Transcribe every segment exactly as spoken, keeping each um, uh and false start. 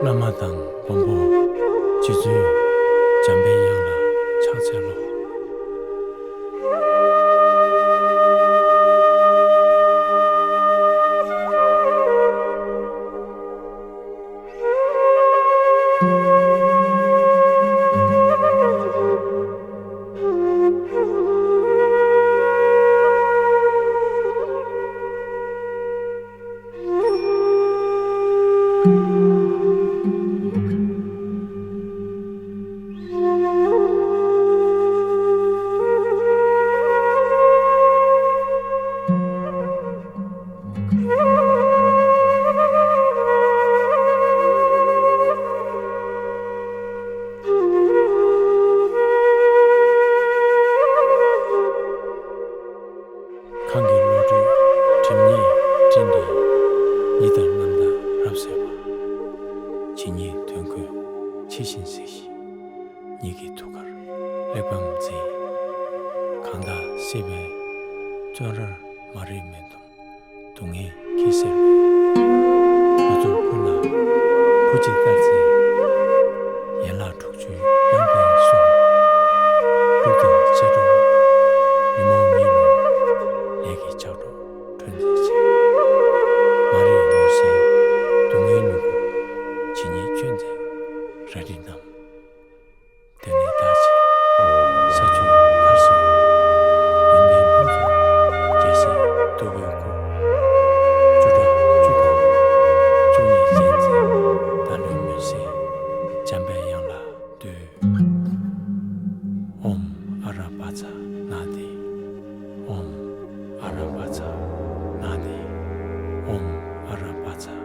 བླ་མ་དང་མགོན་པོ་རྗེ་བཙུན་འཇམ་པའི་དབྱངས་ལ་ཕྱག་འཚལ་ལོ། གང་གི་བློ་གྲོས་སྒྲིབ་གཉིས་སྤྲིན་བྲལ། ཉི་ལྟར་རྣམ་དག་རབ་གསལ་བ། ཇི་སྙེད་དོན་ཀུན་ཇི་བཞིན་གཟིགས་ཤིང་། ཉིད་ཀྱི་ཐུགས་ཀར་གླེགས་བམ་མཛེས། གང་དག་སྲིད་པའི་བཙོན་རར་མ་རིག་མི་འདུམ། སྡུག་བསྔལ་གྱིས་གཟིར་བའི་འོད་ཚོགས་ཀུན་ལ་བུ་གཅིག་ལྟར་བརྩེ། ཡན་ལག་དྲུག་ཅུའི་དབྱངས་ལྡན་གསུང་། གླུ་དང་མཆེད་གྲོགས་ཉོན་མོངས་གཉིད་ལོག་ལས་ཀྱི་ལྕགས་སྒྲོག་འཕྲོད་མཛད་ཅིང་། མ་རིག་མུན་སེལ་སྡུག་བསྔལ་མྱུ་གུ། ཇི་སྙེད་བཅོས་མཛད་རལ་གྲི་བསྣམས། དེ་ནས་བདག་ཅག་ས་བཅུའི་མཐར་སོན། ཡོན་ཏན་ཕུན་ཚོགས་རྒྱལ་སྲས་སྟུག་པོའི་སྐུ། བཅུ་ཕྲག་བཅུ་དང་བཅུ་གཉིས་མཚན་འཛིན། བདག་བློའི་མུན་སེལ་འཇམ་པའི་དབྱངས་ལ་འདུད། ཨོཾ་ཨ་ར་པ་ཙ་ན་དྷཱིཿ། ཨོཾ་ཨ་ར་པ་ཙ་ན་དྷཱིཿ། ཨོཾ་ཨ་ར་པ་ཙ།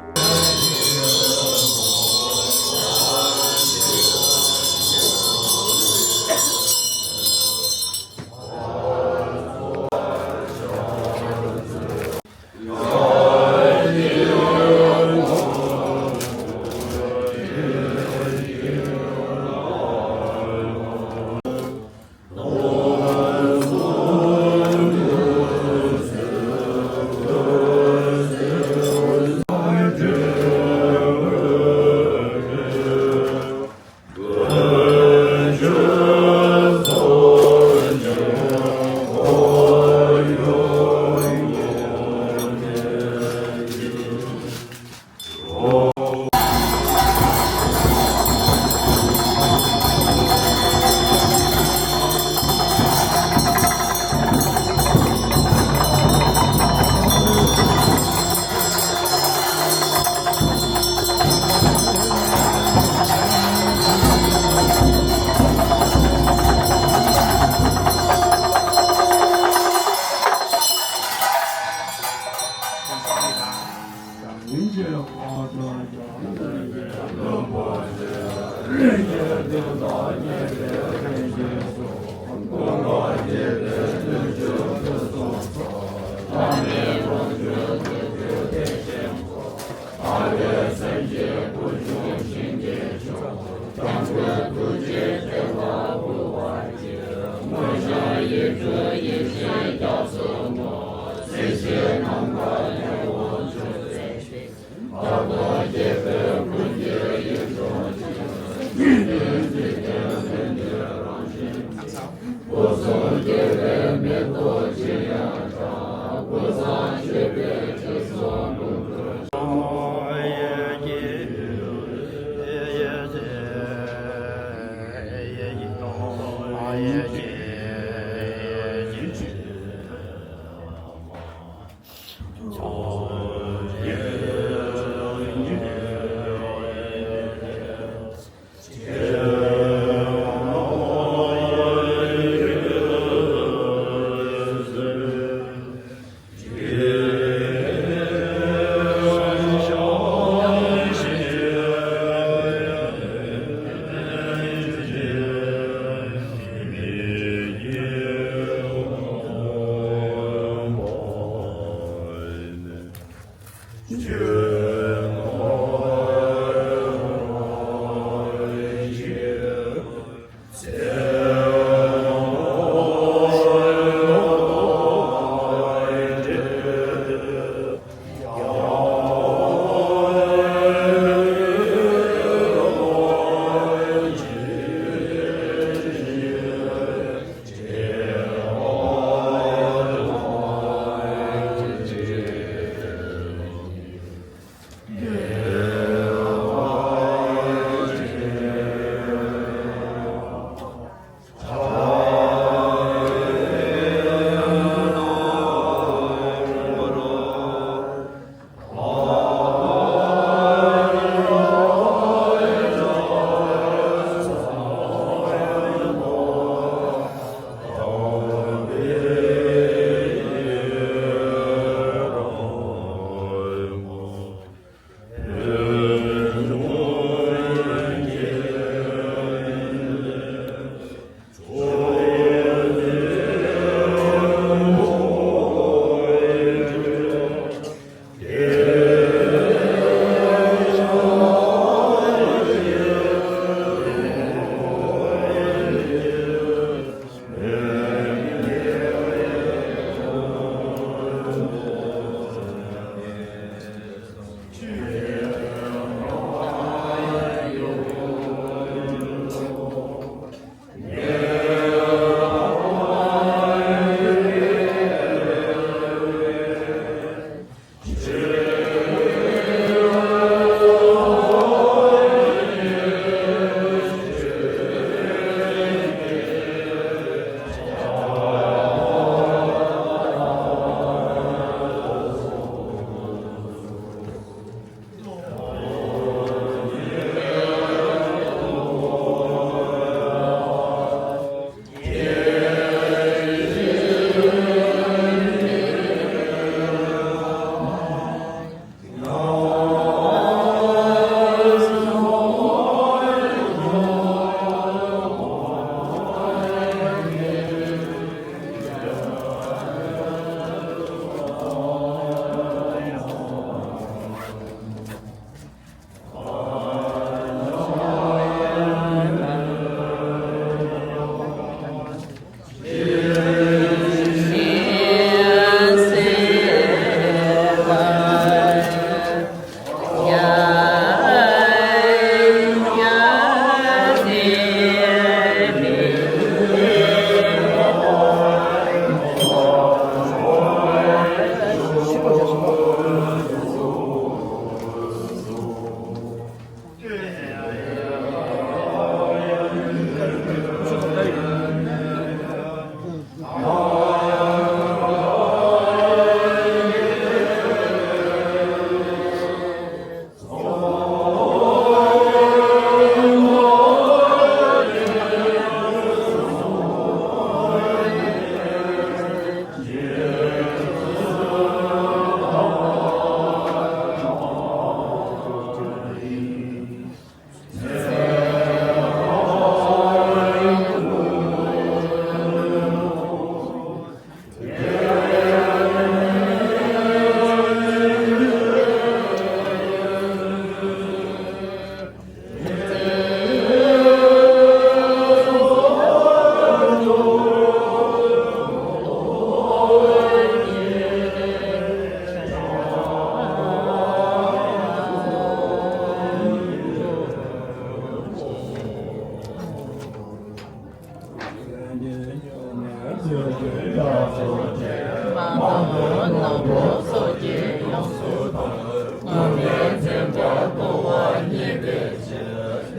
ངོམས་པས་འཛིན་པ་བདོ་བ་མྱོས་པའི་ཕྱིར།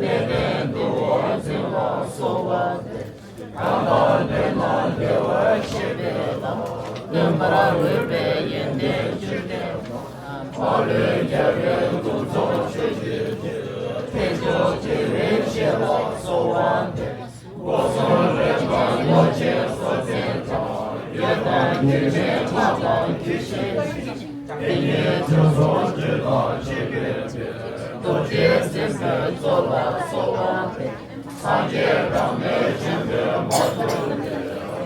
ལེགས་པས་འདུལ་བ་འཛིན་པ་གསོ་བ་སྟེ། གང་དག་འདོད་ན་བདེ་བར་གཤེགས་པའི་ལྷ། མངོན་པར་རོལ་པའི་ཡོན་ཏན་བཅུ་ལྡན་པ། མ་ལུས་རྒྱལ་བའི་གདུགས་ཚོགས་ཆོས་ཀྱི་རྒྱལ། ཐེག་མཆོག་དགེ་བའི་བཤེས་པ་གསོ་བ་སྟེ། སྒོ་གསུམ་རིམ་པར་བློ་ཆེན་སྲོག་འཛིན་དང་། གཡོ་དང་སྒྱུ་མའི་ལྷ་དང་རྒྱུད་བཤད་ཅིང་། དེ་ཉིད་དྲུག་འཛོམས་སྤྲུལ་པ་ཆེ་བའི་དཔལ། རྡོ་རྗེ་འཛིན་པའི་མཚོ་ལ་གསོལ་བ་འདེབས། སངས་རྒྱས་བླ་མེད་ཆེན་པོའི་མ་ཐུབ་ལས།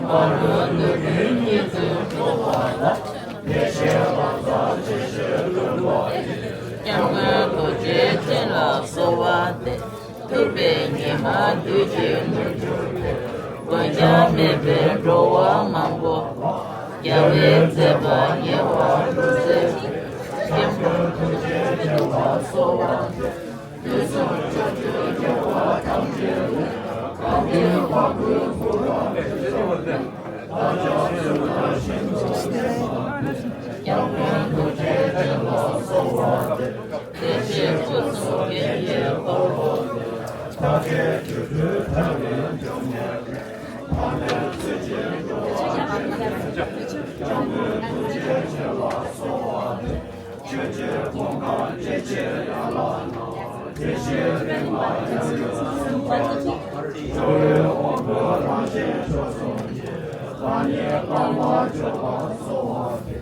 མ་ལུས་ནོར་བུའི་དངོས་གྲུབ་འགྲོ་བ་ལ། བདེ་གཤེགས་བཛྲ་ཇི་ཤྲཱི་ཀུན་ལ་ཡོད། སྐྱབས་མགོན་རྡོ་རྗེ་འཆང་ལ་གསོལ་བ་འདེབས། ཐུབ་པའི་ཉི་མ་བདུད་ཀྱི་རྣལ་འབྱོར་པས། མགོན་སྐྱབས་མེད་པའི་འགྲོ་བ་མང་པོ་ལ། རྒྱལ་བའི་མཛད་པ་ཉེ་བར་བསྟོད་མཛད་པའི། སྐྱབས་མགོན་ཐུགས་རྗེ་ཅན་ལ་གསོལ་བ་འདེབས། དུས་གསུམ་སྤྱོད་བཅུའི་རྒྱལ་བ་ཐམས་ཅད་ལས། གང་གི་དབང་བསྐུར་གུ་རུ་ཨོཾ་ཨུ་ཨ་ཨ་ཨ། སྐྱབས་མགོན་ཐུགས་རྗེ་ཅན་ལ་གསོལ་བ་འདེབས། བདེ་གཤེགས་སྐུ་གསུམ་རྒྱན་གྱི་དཔལ་པོ་སྟེ།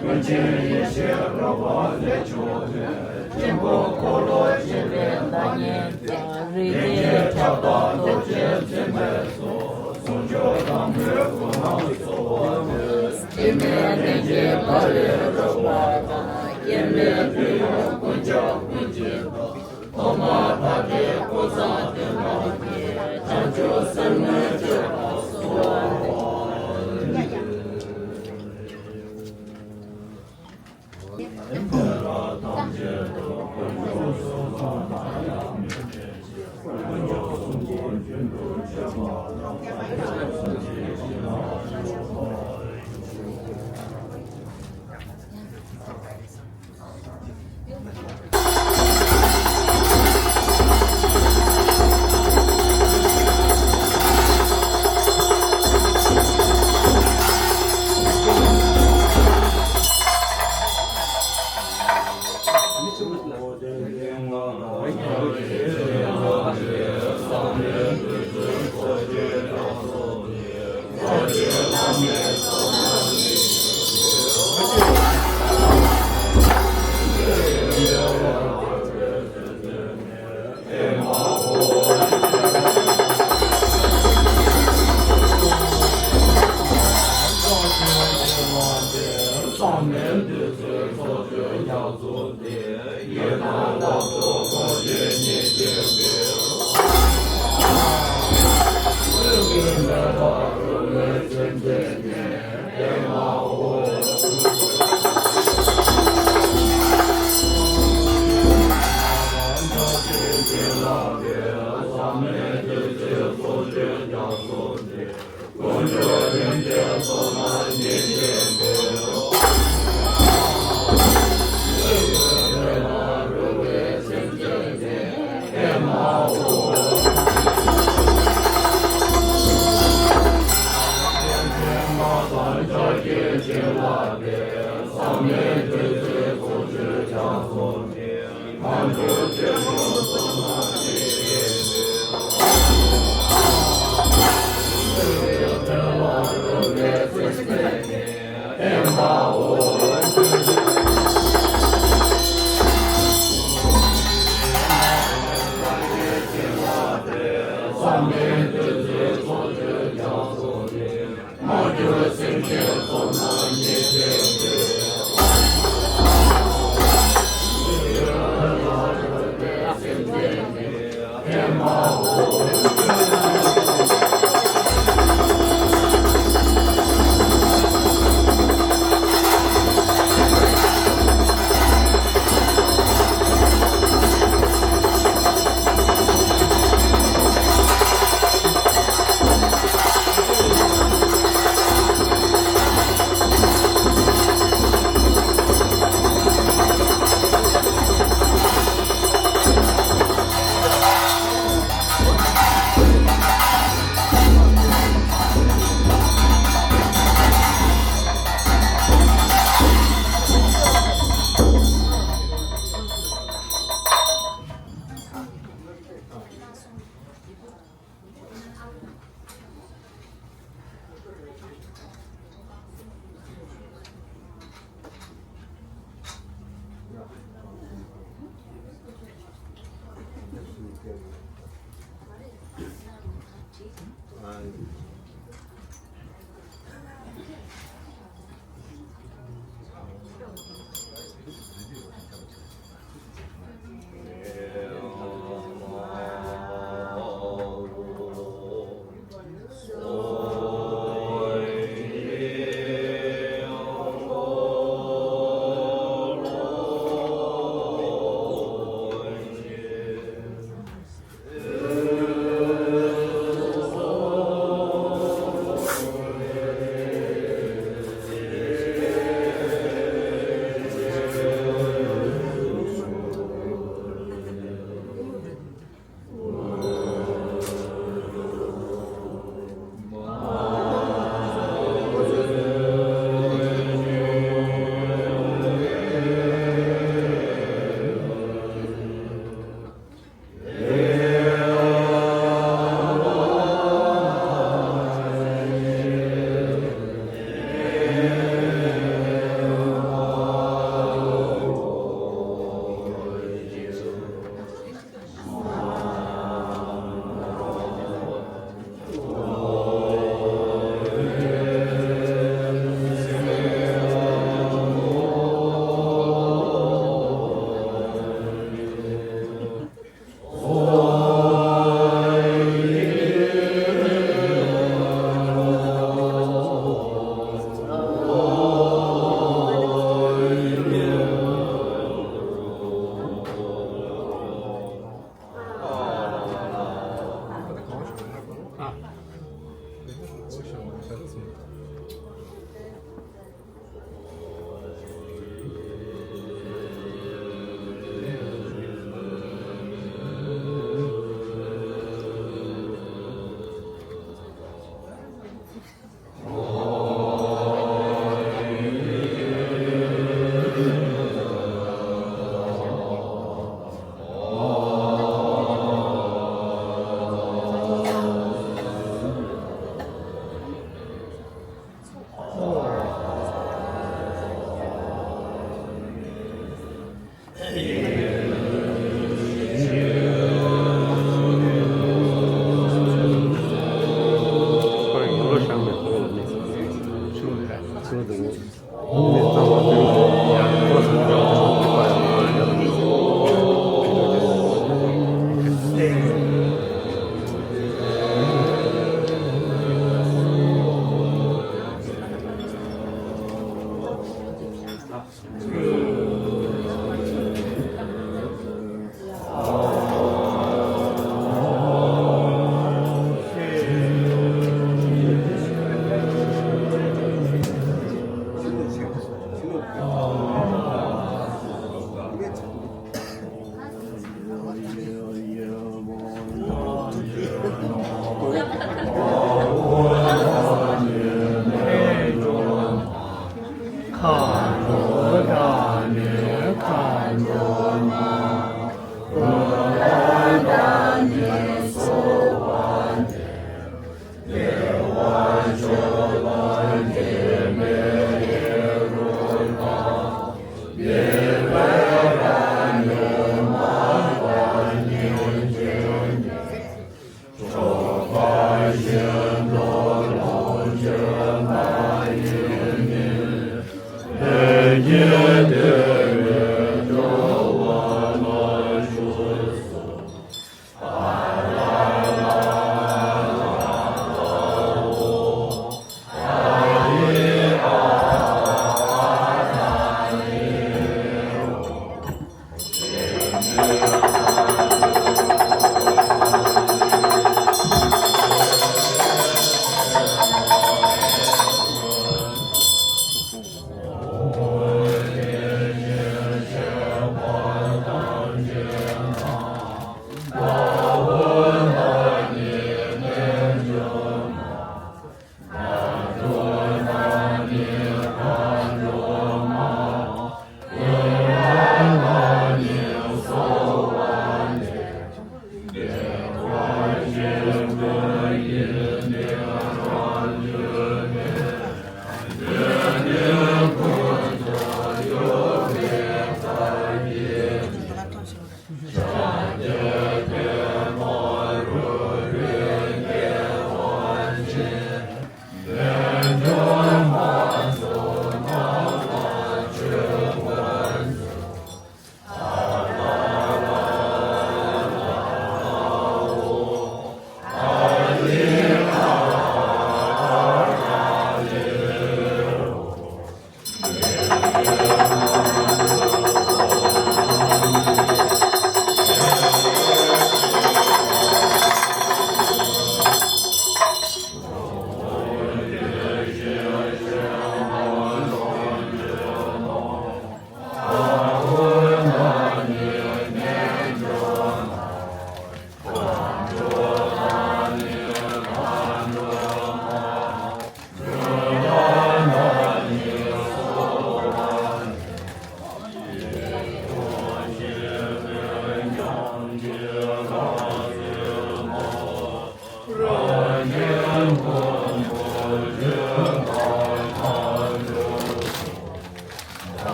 ཀུན་མཁྱེན་ཡེ་ཤེས་རོལ་པ་ལས་བྱུང་བའི། དཀྱིལ་འཁོར་འཁོར་ལོ་བརྒྱན་པའི་བདག་ཉིད་ཀྱང་། རིགས་ཀྱི་ཁྱབ་བདག་རྡོ་རྗེ་འཛིན་པའི་ཚོགས། ཟུང་འཇུག་དང་པོའི་སྐུ་རྣམས་གསོལ་བ་འདེབས། སྐྱེ་མེད་ལྷན་སྐྱེས་འབར་བའི་རོལ་པ་དང་། སྐྱེ་མེད་པའི་ཡུམ་ཀུན་ཁྱབ་ཀུན་གྱི་བདག། ཐོག་མ་ཐག་རིང་སྐུ་མཚན་ལྡན་པ་ཉིད། བྱང་ཆུབ་སེམས་ལ་སྤྱོད་པར་གསོལ་བ་འདེབས།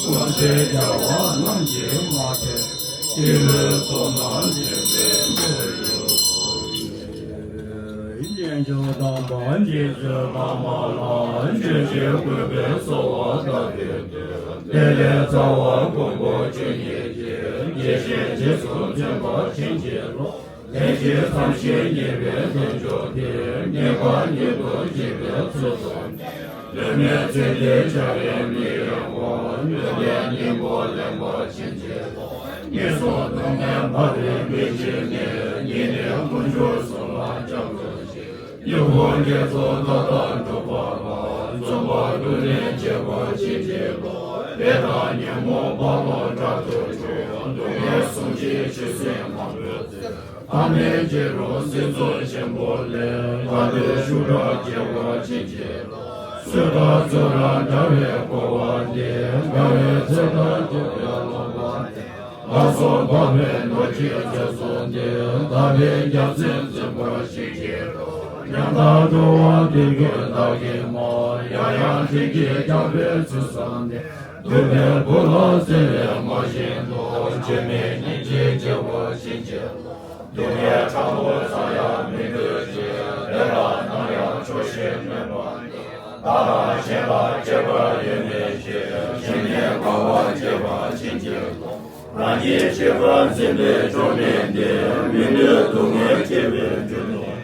ལམ་འདྲེན་རྒྱལ་བ་རྣམས་ཀྱིས་མ་ཐེག་སྐྱེ་བོའི་ཚོགས་རྣམས་འདྲེན་པའི་མེ་རུ་སྐྱེས་མཆོག་དམ་པ་རྗེ་བཙུན་བླ་མ་ལ། ཆོས་ཀྱི་གུས་པས་གསོལ་བ་བཏབ་པའི་མཐུས། དེ་ལས་རྩ་བ་མགོན་པོ་ཆོས་ཉིད་ཀྱི། དགྱེས་བཞིན་རྗེས་སུ་འཛིན་པར་བྱིན་གྱིས་རློབས། དེ་བཞིན་བསམ་བཞིན་ཉེས་པའི་དལ་འབྱོར་པས། ཉེས་པ་ཉིད་དུ་བགྱིས་པའི་ཚུལ་དུ་ནི། ལུས་མེད་ཚེ་འདིའི་བྱ་བའི་མི་གཡོ་བ། ལུས་ལྡན་སྙིང་པོ་ལེན་པར་བྱིན་གྱིས་རློབས། ངན་སོང་སྡུག་བསྔལ་མ་ལུས་མི་བྱེད་ནས། ཉེ་གནས་དཀོན་མཆོག་གསུམ་ལ་སྐྱབས་སུ་མཆི། ཡུལ་འཁོར་བསྐྱེད་རྫོགས་མཐའ་དག་འགྲུབ་པ་ལ། བརྩོན་པ་ཀུན་ལས་བྱེད་པར་བྱིན་གྱིས་རློབས། བདེ་དང་ཉོན་མོངས་རྦ་ཀློང་དགྲ་བཅོམ་མཆོག་སྡུག་བསྔལ་གསུམ་གྱི་ཆུ་སྲིན་མང་པོའི་རྩེར། ཐ་མལ་སྐྱེ་རུང་སྲིད་མཚོ་ཆེན་པོ་ལས། དགའ་སྟོན་ཤུགས་དྲག་སྐྱེ་བར་བྱིན་གྱིས་རློབས། སྲོད་དང་ཚུ་ར་འདྲ་བའི་འཁོར་བ་འདས། དགའ་བའི་ཚེ་དང་སྐྱིད་པའི་ལོངས་པ་སྟེར། ལ་སོགས་འཕགས་པའི་ནོར་གྱིས་ཚེ་བསོད་ནས། ད་ཕན་རྒྱལ་མཚན་འཛིན་པར་བྱིན་གྱིས་རློབས། ཉམ་ཐག་འགྲོ་བ་སྡིག་ཀུན་བདག་གིས་མར། ཡང་ཡང་དྲིན་གྱིས་བསྐྱངས་པའི་ཚུལ་བསམ་ནས། གདུག་པའི་བུ་ལ་བརྩེ་བའི་མ་བཞིན་དུ། སྐྱོན་མེད་སྙིང་རྗེས་བརྗེ་བར་བྱིན་གྱིས་རློབས། སྡུག་བསྔལ་ཕྲ་མོ་ཙམ་ཡང་མི་འདོད་ཅིང་། བདེ་བ་ནམ་ཡང་ཆོག་ཤེས་སྨོན་པ་ནི། བདག་དང་གཞན་ལ་ཁྱད་པར་ཡོད་མིན་ཞེས། གཞན་ནས་དགའ་བ་སྐྱེད་པར་བྱིན་གྱིས་རློབས། རང་ཉིད་གཅེས་པར་འཛིན་པའི་ཕྱོགས་ནས་ཏེ། མི་ནུས་སྡུག་བསྔལ་སྐྱེ་བའི་རྒྱུ་ནོར་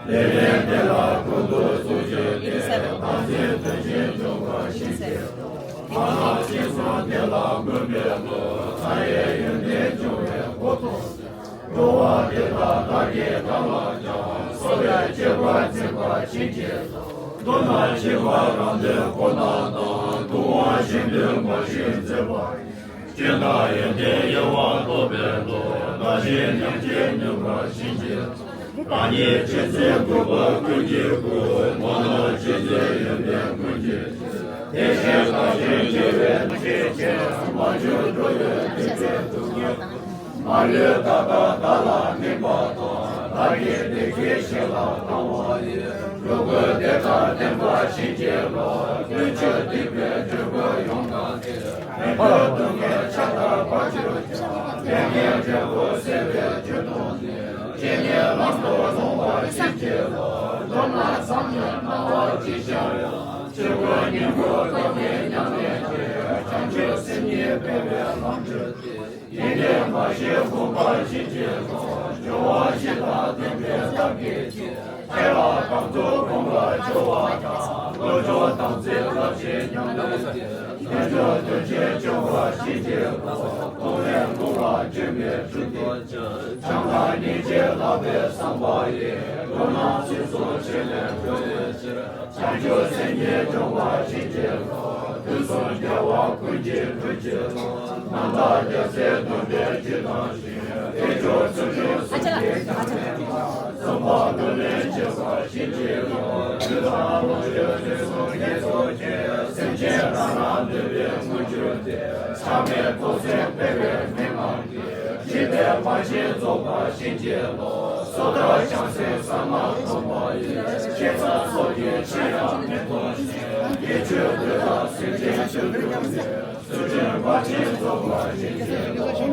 ནི། ལས་ངན་འདི་ལ་ཀུན་ཏུ་ཟུག་བཅས་ཏེ། བདག་འཛིན་དོན་ཆེན་འཇོམས་པར་བྱིན་གྱིས་རློབས། མ་ལགས་ཅི་བསམ་དེ་ལ་མོས་པའི་བློས། མཐའ་ཡས་ཡོན་ཏན་འབྱུང་བའི་འགོ་ཐོགས་ཏེ། འགྲོ་བ་འདི་དག་བདག་གིས་གང་ལ་ཀྱང་། གསོད་པའི་ཁྱད་པར་འཛིན་པར་བྱིན་གྱིས་རློབས། མདོར་ན་འཆི་བ་རང་དོན་ཁོ་ན་དང་། ལྟུང་བ་གཞན་དོན་མ་ཞིག་མཛད་པ་ཡི། སྐྱོན་དང་ཡོན་ཏན་དབྱེ་བ་རྟོགས་པའི་བློས། བདག་གཞན་མཉམ་བརྗེས་མྱུར་བར་བྱིན་གྱིས་རློབས། བདག་ཉིད་ཆོས་འཛིན་གུས་པ་ཀུན་གྱི་སྐུ། མ་ནོར་རྗེ་བཙུན་ཡོན་ཏན་ཀུན་གྱི་རྗེ། དེ་བཞིན་བདག་གཞན་བརྗེ་བའི་ཐུགས་རྗེ་ཅན། མ་གྱུར་འགྲོ་བའི་སྡིག་པའི་སྡུག་བསྔལ་དང་། མ་ལུས་བདག་དང་བདག་ལ་དམིགས་པ་དང་། བདག་གི་བདེ་སྐྱིད་གཞན་ལ་བཏང་བ་ཡི། འགྲོ་ཀུན་བདེ་དང་ལྡན་པར་བྱིན་གྱིས་རློབས། ཀུན་སྤྱོད་སྡིག་པའི་སྤྱོད་པ་ཡོངས་དག་སྟེ། མི་འདོད་སྡུག་བསྔལ་ཆགས་སྡང་བར་གྱུར་ཀྱང་། ལས་ངན་འབྲས་བུ་སེལ་བའི་རྒྱུ་མཐོང་ནས། སྤྱན་ནི་ལམ་དུ་ལྷུང་བར་བྱིན་གྱིས་རློབས། འཛོམས་ན་བསམ་ཡས་སྣང་བ་ཅི་ཤར་ཡང་། ཆོས་སྐུ་ཉིད་སྐུ་ཐོབ་པའི་ཉམས་ལེན་གྱིས། བྱང་ཆུབ་སེམས་ཉིད་སྤེལ་བའི་ལམ་བགྲོད་དེ། ཡིད་བདེ་མ་ཞི་ཕོངས་པར་བྱིན་གྱིས་རློབས། སྦྱོར་བ་བཞི་དང་ལྡན་པའི་ཐབས་ཀྱི་ཆེད། ཁྱེད་ལ་གང་ཐུབ་སྒོམ་པར་སྦྱོར་བ་དང་། བློ་སྦྱོང་དམ་ཚིག་རླབས་ཆེན་ཉམས་ལེན་གྱིས། དལ་འབྱོར་དོན་ཆེན་འབྱོངས་པར་བྱིན་གྱིས་རློབས། ཐོག་མེད་ལུང་ལ་འགྲིམ་པའི་གྲུ་འདེགས་ཅན། བྱམས་དང་སྙིང་རྗེ་ལགས་པའི་བསམ་པ་ཡིས། ལོ་ན་ཚིགས་སུ་བཅད་ལས་སྒྲོལ་བའི་ཕྱིར། བྱང་ཆུབ་སེམས་ཉིད་སྦྱོང་བར་བྱིན་གྱིས་རློབས། དུས་གསུམ་རྒྱལ་བ་ཀུན་གྱི་སྤྲུལ་གྱིས་རློབས། རྣམ་དག་རྒྱལ་སྲས་སྟོན་པའི་རྒྱུད་དང་བཞིན། དཀོན་མཆོག་ཚུལ་ཁྲིམས་སྲུང་བའི་ཉམས་ལེན་གྱིས། བསམ་པ་ཀུན་ལས་འཇལ་བར་བྱིན་གྱིས་རློབས། ལུས་དང་ལོངས་སྤྱོད་དུས་གསུམ་དགེ་ཚོགས་ཀྱིས། སེམས་ཅན་རང་རང་འདོད་པའི་དངོས་གྱུར་ཏེ། ཆགས་མེད་ཐོག་བརྩེགས་ཕལ་པའི་མི་རྣམས་ཀྱིས། འཇིག་རྟེན་ཕར་ཕྱིན་རྫོགས་པར་བྱིན་གྱིས་རློབས། སོ་ཐར་བྱང་སེམས་ཟབ་མོ་སྒོམ་པ་ཡིས། བསྐྱེད་རྫོགས་ཚོགས་ཀྱི་ཕྱིར་ཡང་མི་ལྟུང་ཞིང་། དགེ་ཆོས་སྡུད་དང་སེམས་ཅན་ཆོས་སྒྲུབ་ནས། ཚུལ་ཁྲིམས་ཕར་ཕྱིན་རྫོགས་པར་བྱིན་གྱིས་རློབས།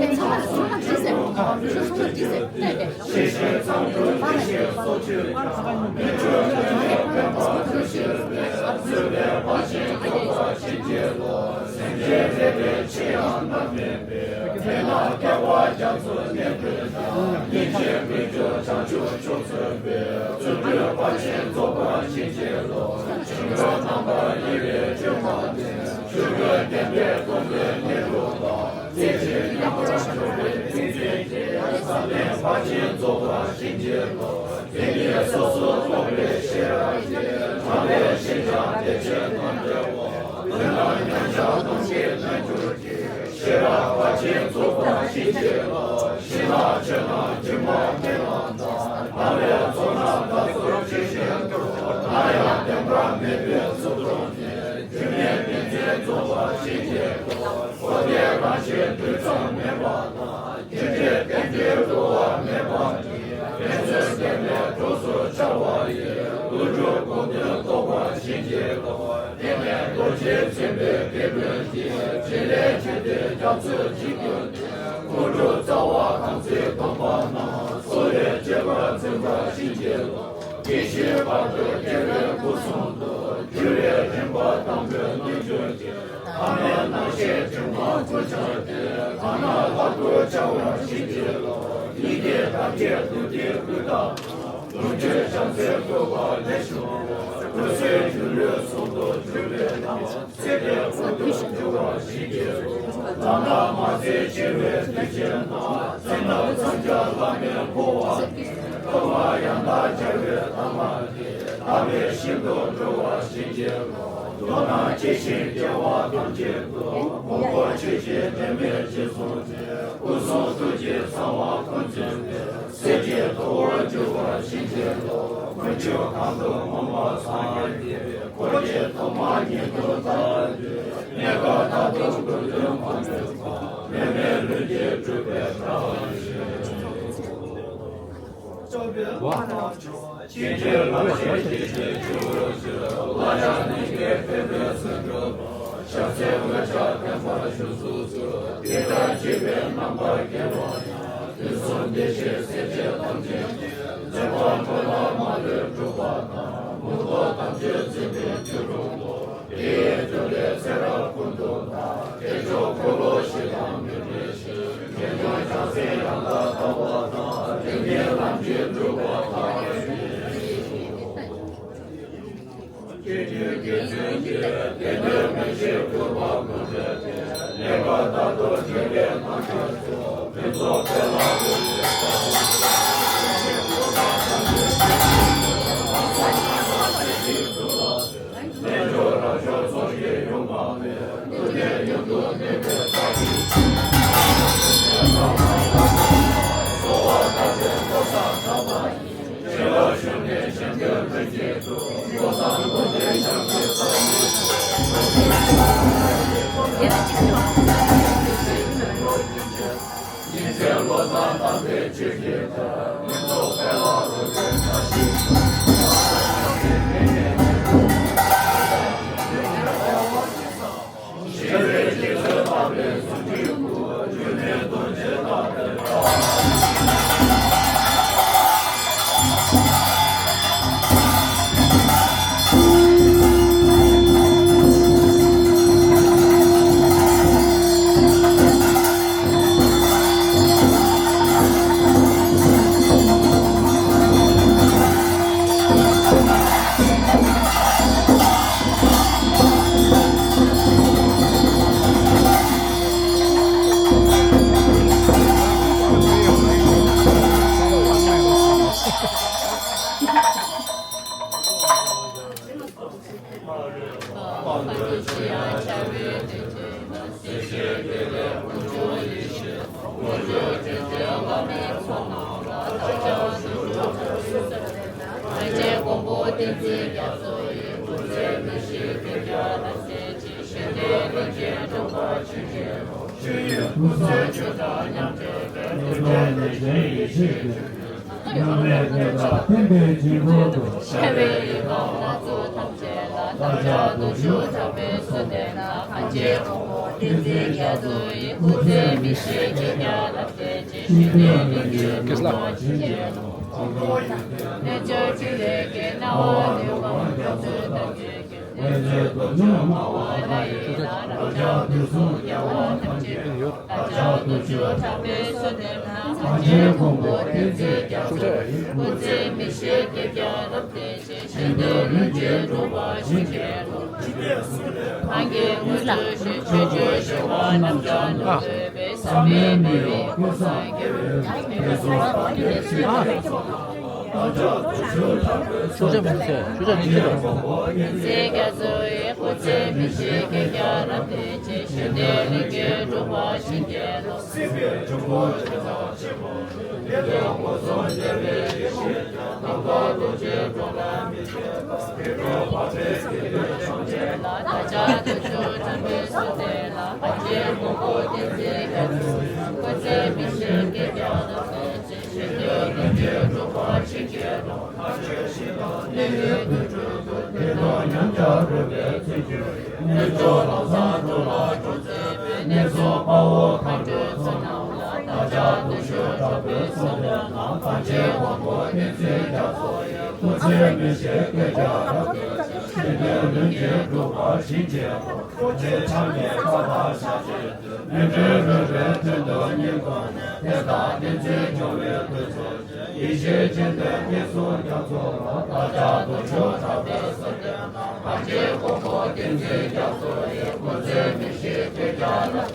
ཤེས་བཞིན་ཚངས་དྲུག་ཡེ་ཤེས་སོགས་ཆོས་ཀྱང་། མི་འཕྲོད་ལས་ངན་སྤོང་བ་ཐུགས་ཆེན་པོས། བཟོད་པས་ཕར་ཕྱིན་རྫོགས་པར་བྱིན་གྱིས་རློབས། སེམས་ཅན་དེ་ལས་ཆེ་ཡང་རྣམ་མེད་པའི། དེ་ན་སྐལ་བ་རྒྱ་མཚོ་ནས་ཀུན་ཀྱང་། སྙིང་རྗེ་མི་སྐྱོ་བྱང་ཆུབ་མཆོག་སྩོལ་བའི། བརྩོན་འགྲུས་ཕར་ཕྱིན་རྫོགས་པར་བྱིན་གྱིས་རློབས། ཆོས་སྐུ་རྣམ་པར་དབྱེ་བའི་ཆོས་མ་ནི། ཆོས་སྐུ་བསྟན་པའི་དགོངས་པའི་གནས་ལུགས་དང་། རྩེ་གཅིག་མཉམ་པར་སྦྱོར་བའི་ཏིང་འཛིན་གྱིས། བསམ་གཏན་ཕར་ཕྱིན་རྫོགས་པར་བྱིན་གྱིས་རློབས། དེ་ཉིད་སོ་སོར་རྟོག་པའི་ཤེས་རབ་ཀྱིས། དྲངས་པའི་ཕྱིར་ཀྱང་བདེ་ཆེན་དང་འབྲེལ་བ། དོན་དམ་མཉམ་གཞག་སྟོང་གི་རྣལ་འབྱོར་གྱིས། ཤེས་རབ་ཕར་ཕྱིན་རྫོགས་པར་བྱིན་གྱིས་རློབས། ཕྱི་ནང་ཆོས་རྣམས་སྒྱུ་མ་མེད་ལམ་དང་། སྣང་བའི་ཚོགས་རྣམས་དག་ཚོགས་ཇི་བཞིན་དུ། སླར་ཡང་བདེན་པ་མེད་པའི་ཚུལ་མཐོང་ནས། སྒྱུ་མའི་ཏིང་འཛིན་རྫོགས་པར་བྱིན་གྱིས་རློབས། འཁོར་འདས་རང་བཞིན་དུས་མཚམས་མེད་པ་དང་། རྒྱུ་འབྲས་རྟེན་འབྲེལ་བསླུ་བ་མེད་པ་ཉིད། ཕན་ཚུན་བདེན་པའི་གྲོགས་སུ་འཆར་བ་ཡི། ཀླུ་སྒྲུབ་སྒོམ་དོན་རྟོགས་པར་བྱིན་གྱིས་རློབས། དེ་ནས་རྡོ་རྗེ་འཛིན་པའི་དགེ་འདུན་གྱིས། བྱེད་ལས་ ཚོས་བྱིན་གྱིས་བརླབས། ཀུན་འགྲོ་རྩ་བ་དམ་ཚིག་སྡོམ་པ་རྣམས། སྲོག་ལས་གཅེས་པར་འཛིན་པར་བྱིན་གྱིས་རློབས། དེ་བཞིན་བར་དུ་རྒྱལ་བའི་སྐུ་གསུང་ཐུགས། འགྱུར་བའི་རིམ་པ་དང་པོའི་རྣལ་འབྱོར་གྱིས། ཐ་མལ་རྣམ་ཤེས་དྲི་མ་ཀུན་བྱང་སྟེ། གང་སྣང་ལྷ་སྐུར་འཆར་བར་བྱིན་གྱིས་རློབས། ཡི་གེ་དག་བཅས་བདུད་རྩིའི་སྤུས་དག་དང་། ལོངས་སྤྱོད་བྱང་སེམས་བཀོད་པ་ལས་བྱུང་བའི། ཀུན་གསལ་སྒྱུ་ལུས་ཟུང་དུ་འཇུག་པའི་ལྷ། སྲིད་པའི་ཀུན་ཏུ་རྒྱུ་བ་ཞིག་གིས། ལག་ན་མ་རྩེ་འཆི་བའི་དུས་ཆེན་དང་། བཙན་ཐབས་འཚང་རྒྱ་བླ་མེད་འཁོར་བ་ནས། ཐོག་མར་ཡང་དག་སྦྱར་བའི་ཐ་མ་དེ། དག་པའི་ཞིང་དུ་འགྲོ་བ་ཞིག་གིས། མདོར་ན་ཇི་བཞིན་རྒྱལ་བ་ཐམས་ཅད་དུ། དགོངས་པ་ཆོས་ཀྱི་དྲི་མས་རྗེས་བཟུང་སྟེ། སྐུ་གསུང་ཐུགས་ཀྱི་གསང་བ་ཀུན་འཛིན་པའི། སྲས་ཀྱི་ཐུ་བོར་གྱུར་པ་བྱིན་གྱིས་རློབས། དཀོན་མཆོག་གང་དུ་མངོན་པར་སངས་རྒྱས། འཁོར་གྱི་ཐོག་མ་ཉིད་དུ་བལྟ་བའི། གནས་སྐབས་མཐར་ཐུག་གོ་དོན་མ་ལུས་པ། མེད་མེད་ལྷུན་གྱིས་གྲུབ་པའི་བཀྲ་ཤིས་ཤོག། བྱིན་གྱིས་བརླབ་ཕྱིར་བགྱིས་ཏེ་མཆོད་ཕུལ་ཕྱིར། བླ་མ་ལྷན་རྒྱས་ཕན་པའི་བརྩོན་འགྲུས་དང་། ཞབས་སེན་འོད་ཆགས་ལྡན་པ་བཞུགས་སུ་གསོལ། དེ་ལྟར་བགྱིས་པས་རྣམ་པར་རྒྱལ་བ་དང་། དུས་གསུམ་བདེ་གཤེགས་སྲས་བཅས་ཐམས་ཅད་ཀྱིས། མཛད་པ་པོ་ལ་མ་ལུས་འགྲུབ་པ་དང་། མངོན་རྟོགས་དམ་ཆོས་འཛིན་པའི་རྒྱུར་གྲུབ་བོ། དེ་ཡི་རྒྱུ་ལས་ཚེ་རབས་ཀུན་ཏུ་བདག། དལ་འབྱོར་འཁོར་ལོ་བཞི་དང་མི་འབྲལ་ཞིང་། དལ་འབྱོར་བྱང་སེམས་ཡང་དག་ལྟ་བ་དང་། ལུས་ངན་ལམ་གྱིས་སྒྲིབ་པ་དག་པའི་ཕྱིར། སྐྱེ་དུས་དགེ་ཚུལ་གྱིས། དེ་དུས་མི་ཤེས་གུས་པ་ཀུན་བྲལ་ཏེ། གནས་སྐབས་མཐར་ཐུག་དགེ་བའི་རྣམ་ཐར་སོགས། ཕུན་ཚོགས་དཔལ་ལ་འགོད་པའི་རྩ་བ། རྣལ་འབྱོར་རབ་མཆོག་ཚོགས་ཀྱིས་ཡོངས་གང་བའི། ཐུགས་བསྐྱེད་མྱུར་དུ་ནུས་པའི་རྟགས་ཀྱིས། གསོལ་བ་བཏབ་པས་བསྐོར་ས་གྲགས་པ་ཡིས། སྣང་མེད་ཉིད་ལ་བརྟེན་པའི་རྗེས་འགྲོ་དང་། ཆེ་བའི་ཡུལ་ལ་སྣ་ཚོགས་ཐམས་ཅད་ལ། བདག་ཅག་དུག་ཤོག་དྲག་པོས་གསོལ་འདེབས་ན། གངས་ཅན་གོང་འོག་བསྟན་འཛིན་རྒྱ་མཚོ་ཡི། སྐུ་ཚེ་མི་ཤིགས་བསྐལ་བརྒྱར་རབ་བརྟན་ཅིང་། ཞི་བདེའི་གླིང་གི་འགྲོ་བ་བྱིན་གྱིས་རློབས། རྣལ་འབྱོར་ཕྲིན་ལས་ཀྱི་སྣང་བ་ལུས་ཁམས་རྒྱ་མཚོ་ལྟར་བརྗོད་ཀྱང་། བསྟན་འཛིན་རྡོ་རྗེ་སྨྲ་བ་རང་ཡིན་ལ། རབ་འབྱམས་དུས་གསུམ་རྒྱལ་བ་ཐམས་ཅད། བདག་ཅག་དུག་ཤོག་དྲག་པོས་གསོལ་འདེབས་ན། གངས་ཅན་གོང་འོག་བསྟན་འཛིན་རྒྱ་མཚོ་ཡི། སྐུ་ཚེ་མི་ཤིགས་བསྐལ་བརྒྱར་རབ་བརྟན་ཅིང་། ཞི་བདེའི་གླིང་གི་འགྲོ་བ་བྱིན་གྱིས་རློབས། གང་གིས་དངོས་གྲུབ་སྤྱོད་ཕྱིར་ཆོས་སྤྱོད་ཞི་བ་རྣམ་དག་ནི། འདོད་པའི་ཟག་མེད་མི་ཡི་ཀུན་བཟང་རྒྱལ་བའི་ཕྱིར། ཆོས་ཆོས་ཆོས་ཆོས་ཆོས་ཆོས། བསྟན་འཛིན་རྒྱ་མཚོ་ཡི། སྐུ་ཚེ་མི་ཤིགས་བསྐལ་བརྒྱར་རབ་བརྟན་ཅིང་། ཞི་བདེའི་གླིང་གི་འགྲོ་བ་བྱིན་གྱིས་རློབས། སྲིད་པའི་འབྱུང་པོ་ཆེ་ཚང་ཆེན་པོ། བདེ་སྟོང་སྒོ་གསུམ་རྒྱལ་བའི་ཡེ་ཤེས་ཀྱང་། ནམ་མཁའ་རྡོ་རྗེ་གྲོང་ལ་མི་ཕྱེད་པ། སྐྱེ་འགྲོ་བག་ཕེབས་སྐྱེ་བོ་ཐམས་ཅད་ལ། བདག་ཅག་དུག་ཤོག་དྲག་པོས་གསོལ་འདེབས་ན། གངས་ཅན་གོང་འོག་བསྟན་འཛིན་རྒྱ་མཚོ་ཡི། སྐུ་ཚེ་མི་ཤིགས་བསྐལ་བརྒྱར་རབ་བརྟན་ཅིང་། ཞི་བདེའི་གླིང་གི་འགྲོ་བ་བྱིན་གྱིས་རློབས། ལྷ་ཆོས་ཞི་དང་གནས་ཡུལ་དུར་ཁྲོད་དུ། བདེ་སྟོང་ཉམས་ཀྱང་རོལ་པའི་ཚུལ་གྱིས། རྣལ་འབྱོར་ལམ་བཟང་འགྲོ་ལ་སྒྲོག་མཛད་པའི། ངན་སོང་དཔའ་ ཨོ། མཁའ་འགྲོའི་ཚོགས་རྣམས་ལ། བདག་ཅག་དུད་འགྲོ་དྲག་པོའི་གསུང་བདེན་ལ། གང་ཕྱིར་དབང་པོ་བསྟན་འཛིན་རྒྱ་མཚོ་ཡི། སྐུ་ཚེ་མི་ཤིགས་བསྐལ་བརྒྱར་རབ་བརྟན་ཅིང་། ཞི་བདེ་ལྷུན་གྱིས་གྲུབ་པར་བྱིན་གྱིས་རློབས། རྡོ་རྗེ་འཆང་གི་བཀའ་དང་ཞལ་བཞི་བསྟོད། སྨིན་གྲོལ་རོལ་པའི་དོན་དུ་སྙིང་ཁོང་ནས། དེ་དག་བསྟན་འཛིན་སྐྱོང་བའི་དུས་མཚོན་ཡིད་བཞིན་གཅིག་བསྡུས་དབུས་གསུམ་རྒྱ་མཚོ་ལ། བདག་ཅག་དུད་འགྲོ་དྲག་པོའི་གསུང་བདེན་ལ། གང་ཕྱིར་དབང་པོ་བསྟན་འཛིན་རྒྱ་མཚོ་ཡི། སྐུ་ཚེ་མི་ཤིགས་བསྐལ་བརྒྱར་རབ་བརྟན་ཅིང་།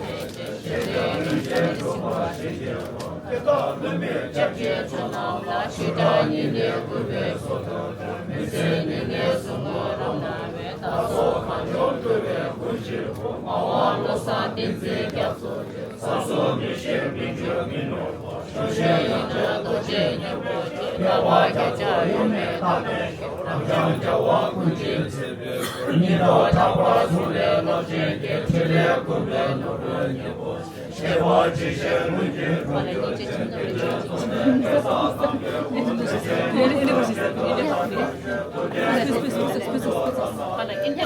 ཞི་བདེ་ལྷུན་གྱིས་གྲུབ་པར་བྱིན་གྱིས་རློབས། དེ་དག་བླ་མེད་སྐྱབས་ཀྱི་མཆོག་རྣམས་ལ། ཞི་དྲག་ཉི་ཟླའི་སྐུད་པས་སོ་ཐུབ་ཀྱང་། མི་ཟད་ཉི་མའི་གཟུགས་ངོར་རབ་སྣང་བའི། བདག་སོགས་གངས་ལྗོངས་སྤྲུལ་པའི་སྐུ་བཞི་པོ། སྨྲ་བ་བློ་བཟང་བསྟན་འཛིན་རྒྱ་མཚོ་ཡི། བསམ་སོགས་མི་ཤེས་མི་འགྱུར་མི་ནོར་བ། ཞུ་ཞིང་ཡོངས་གྲོལ་རྡོ་རྗེ་སྙིང་པོ་ཆེ། རྒྱལ་བ་རྒྱལ་ཕྱག་གཡོ་མེད་བརྡབས་པའི་རྒྱན། རབ་འབྱམས་རྒྱལ་བ་ཀུན་གྱི་མཛེས་པའི་སྐུ། སྙིང་ཐག་ཕྲ་བར་བཟུང་བའི་རླབས་ཆེན་གྱི། ཕྲིན་ལས་ཀུན་པའི་ནོར་བུ་སྙིང་པོ་ཆེ། ཤེས་པ་ཇི་བཞིན་ལྷུན་གྱིས་གྲུབ་གྱུར་ཅིང་། དེ་ལས་ཐོབ་པའི་གསུང་གི་ཐུགས་རྗེས་བཟུང་བའི་དཔལ་ལ། རྟེན་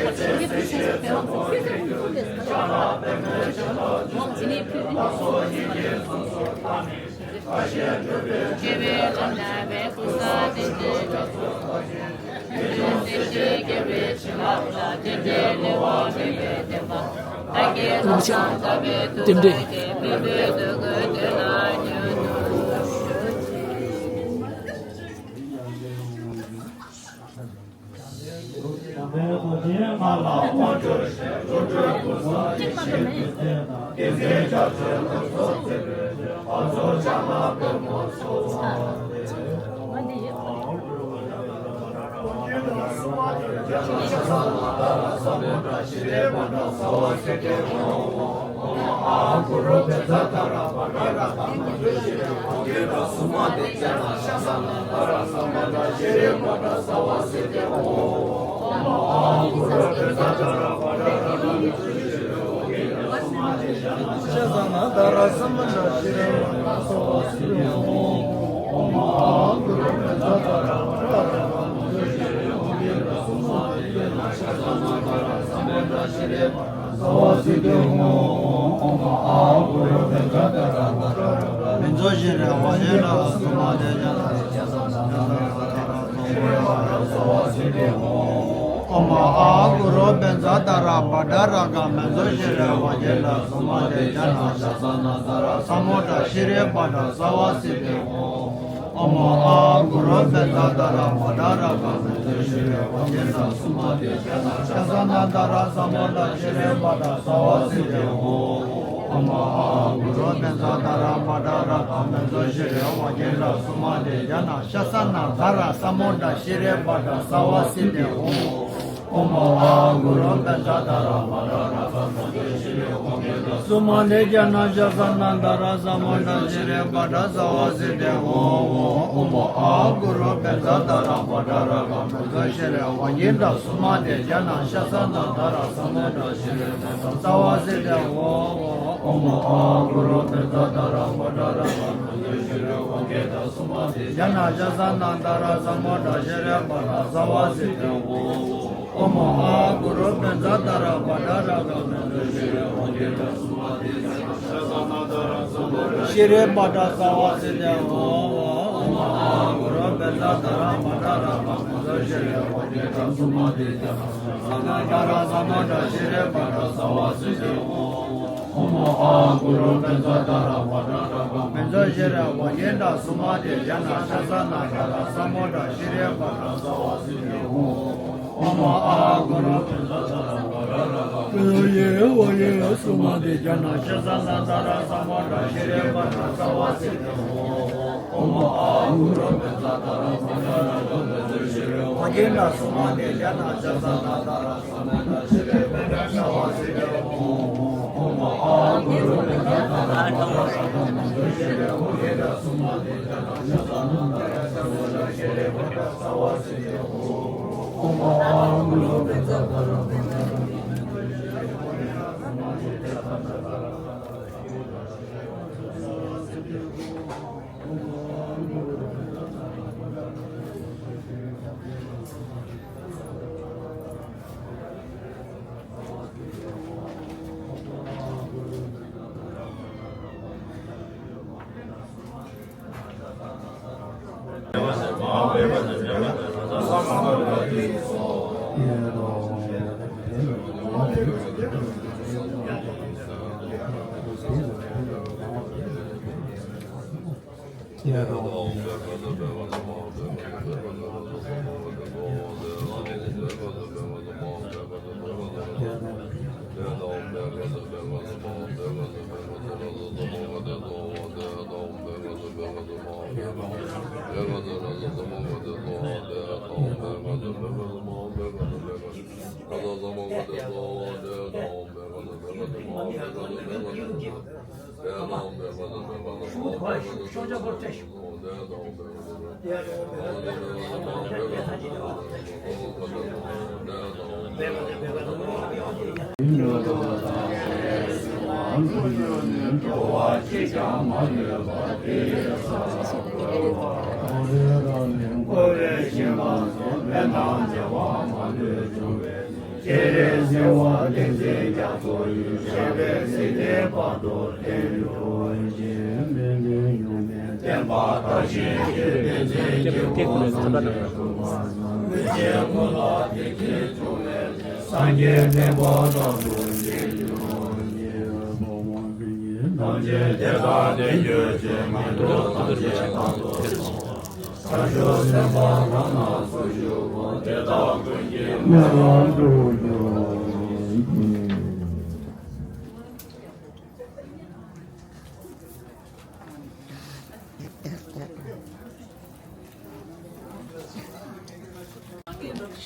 འབྲེལ། ཨོཾ་ཨཱཿུ་རུ་བཛྲ་ཏཱ་ར་བྷ་དྲ་རཀྵ། མཉྫུ་ཤྲཱི་ཝཱ་ཀྱེ་ལ་སུ་མ་ཏི་ཛྙཱ་ན་ཤ་ས་ན་དྷ་ར་ས་མུ་དྲ་ཤྲཱི་བྷ་དྲ་སརྦ་སིདྡྷི་ཧོ། ཨོཾ་ཨཱཿུ་རུ་བཛྲ་ཏཱ་ར་བྷ་དྲ་རཀྵ། མཉྫུ་ཤྲཱི་ཝཱ་ཀྱེ་ལ་སུ་མ་ཏི་ཛྙཱ་ན་ཤ་ས་ན་དྷ་ར་ས་མུ་དྲ་ཤྲཱི་བྷ་དྲ་སརྦ་སིདྡྷི་ཧོ། ཨོཾ་ཨཱཿུ་རུ་བཛྲ་ཏཱ་ར་བྷ་དྲ་རཀྵ། མཉྫུ་ཤྲཱི་ཝཱ་ཀྱེ་ལ་སུ་མ་ཏི་ཛྙཱ་ན་ཤ་ས་ན་དྷ་ར་ས་མུ་དྲ་ཤྲཱི་བྷ་དྲ་སརྦ་སིདྡྷི་ཧོ། ཨོཾ་ཨཱཿུ་རུ་བཛྲ་ཏཱ་ར་བྷ་དྲ་རཀྵ། མཉྫུ་ཤྲཱི་ཝཱ་ཀྱེ་ལ་སུ་མ་ཏི་ཛྙཱ་ན་ཤ་ས་ན་དྷ་ར་ས་མུ་དྲ་ཤྲཱི་བྷ་དྲ་སརྦ་སིདྡྷི་ཧོ། ཨོཾ་ཨཱཿུ་རུ་བཛྲ་ཏཱ་ར་བྷ་དྲ་རཀྵ། མཉྫུ་ཤྲཱི་ཝཱ་ཀྱེ་ལ་སུ་མ་ཏི་ཛྙཱ་ན་ཤ་ས་ན་དྷ་ར་ས་མུ་དྲ་ཤྲཱི་བྷ་དྲ་སརྦ་སིདྡྷི་ཧོ། ཨོཾ་ཨཱཿུ་རུ་བཛྲ་ཏཱ་ར་བྷ་དྲ་རཀྵ། མཉྫུ་ཤྲཱི་ཝཱ་ཀྱེ་ལ་སུ་མ་ཏི་ཛྙཱ་ན་ཤ་ས་ན་དྷ་ར་ས་མུ་དྲ་ཤྲཱི་བྷ་དྲ་སརྦ་སིདྡྷི་ཧོ། ཨོཾ་ཨཱཿུ་རུ་བཛྲ་ཏཱ་ར་བྷ་དྲ་རཀྵ། མཉྫུ་ཤྲཱི་ཝཱ་ཀྱེ་ལ་སུ་མ་ཏི་ཛྙཱ་ན་ཤ་ས་ན་དྷ་ར་ས་མུ་དྲ་ཤྲཱི་བྷ་དྲ་སརྦ་སིདྡྷི་ཧོ། ཨོཾ་ཨཱཿུ་རུ་བཛྲ་ཏཱ་ར་བྷ་དྲ་རཀྵ། མཉྫུ་ཤྲཱི་ཝཱ་ཀྱེ་ལ་སུ་མ་ཏི་ཛྙཱ་ན་ཤ་ས་ན་དྷ་ར་ས་མུ་དྲ་ཤྲཱི་བྷ་དྲ་སརྦ་སིདྡྷི་ཧོ། ཨོཾ་ཨཱཿུ་རུ་བཛྲ་ཏཱ་ར་བྷ་དྲ་རཀྵ། མཉྫུ་ཤྲཱི་ཝཱ་ཀྱེ་ལ་སུ་མ་ཏི་ཛྙཱ་ན་ཤ་ས་ན་དྷ་ར་ས་མུ་དྲ་ཤྲཱི་བྷ་དྲ་སརྦ་སིདྡྷི་ཧོ། ཨོཾ་ཨཱཿུ་རུ་བཛྲ་ཏཱ་ར་བྷ་དྲ་རཀྵ། མཉྫུ་ཤྲཱི་ཝཱ་ཀྱེ་ལ་སུ་མ་ཏི་ཛྙཱ་ན་ཤ་ས་ན་དྷ་ར་ས་མུ་དྲ་ཤྲཱི་བྷ་དྲ་སརྦ་སིདྡྷི་ཧོ། ཨོཾ་ཨཱཿུ་རུ་བཛྲ་ཏཱ་ར་བྷ་དྲ་རཀྵ། མཉྫུ་ཤྲཱི་ཝཱ་ཀྱེ་ལ་སུ་མ་ཏི་ཛྙཱ་ན་ཤ་ས་ན་དྷ་ར་ས་མུ་དྲ་ཤྲཱི་བྷ་དྲ་སརྦ་སིདྡྷི་ཧོ། ཨོཾ་ཨཱཿུ་རུ་བཛྲ་ཏཱ་ར་བྷ་དྲ་རཀྵ། མཉྫུ་ཤྲཱི་ཝཱ་ཀྱེ་ལ་སུ་མ་ཏི་ཛྙཱ་ན་ཤ་ས་ན་དྷ་ར་ས་མུ་དྲ་ཤྲཱི་བྷ་དྲ་སརྦ་སིདྡྷི་ཧོ། ཨོཾ་ཨཱཿུ་རུ་བཛྲ་ཏཱ་ར་བྷ་དྲ་རཀྵ། མཉྫུ་ཤྲཱི་ཝཱ་ཀྱེ་ལ་སུ་མ་ཏི་ཛྙཱ་ན་ཤ་ས་ན་དྷ་ར་ས་མུ་དྲ་ཤྲཱི་བྷ་དྲ་སརྦ་སིདྡྷི་ཧོ།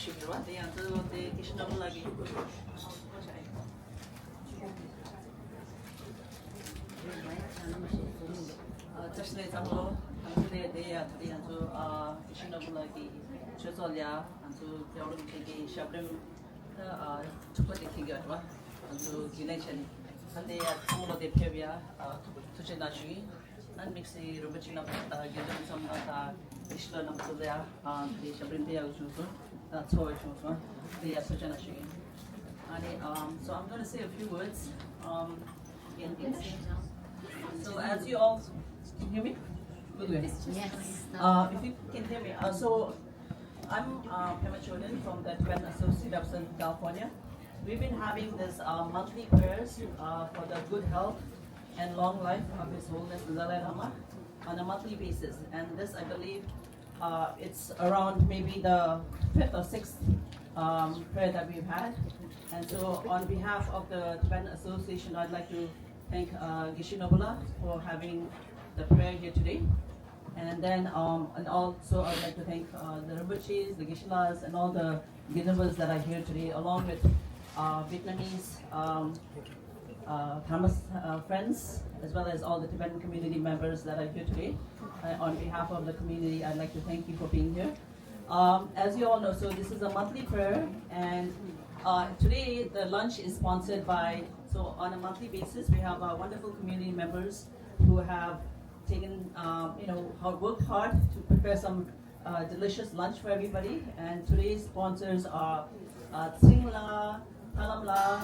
ཞུ་གི་རེད་བ། དེ་ཡང་ཚོ་དེ་ཀི་ཤི་ན་བུ་ལ་གི་བཀྲ་ཤིས་བདེ་ལེགས་བསམ་བློ། ཨ་ཚོ་དེ་དེ་ཡང་དེ་ཡང་ཚོ་ཨ་ཀི་ཤི་ན་བུ་ལ་གི་ཆོས་ཚོགས་ལ་ཨ་ཚོ་རྒྱལ་བ་རིན་པོ་ཆེ་གི་ཞབས་རིམ་ཨ་དྲུག་པ་དེ་འཁེལ་གི་ཡོད་རེད་བ། ཨ་ཚོ་རྒྱུན་ལས་བྱས་ནས་ད་དེ་ཡང་ཚོ་བོ་དེ་ཕེབས་ཡ་ཨ་ཐུགས་རྗེ་གནང་ཞུ་ཡིན། ཨ་དམིགས་བསལ་རིན་པོ་ཆེ་རྣམ་པ་དང་དགེ་འདུན་ཚང་མ་དང་དེ་ཤི་ལོ་རྣམ་ཚོ་ལ་ཡ་ཨ་དེ་ཞབས་རིམ་དེ་ཡག་བྱུང་སོང་། ད་ཚོར་བ་བྱུང་སོང་། དེ་ཡ་ཐུགས་རྗེ་གནང་ཞུ་ཡིན། ཨ་ནི་um, so I'm going to say a few words. Um, in, in, so as you all, can you hear me? Good way. Yes. Uh, if you can hear me, uh, so I'm uh, Pema Chodron from the Tibetan Association of Southern California. We've been having this uh, monthly prayers uh, for the good health and long life of His Holiness the Dalai Lama on a monthly basis. And this, I believe, uh, it's around maybe the fifth or sixth um, prayer that we've had. And so, on behalf of the Tibetan Association, I'd like to thank uh, Geshe Nabula for having the prayer here today. And then, um, and also I'd like to thank uh, the Rinpoches, the Geshe-las, and all the Gedombas that are here today, along with uh, Vietnamese um, uh, Dharma uh, friends, as well as all the Tibetan community members that are here today. Uh, on behalf of the community, I'd like to thank you for being here. Um, as you all know, so this is a monthly prayer, and uh, today the lunch is sponsored by, so on a monthly basis, we have our wonderful community members who have taken, um, you know, hard, worked hard to prepare some uh, delicious lunch for everybody. And today's sponsors are uh, Tsingla, Thalamla,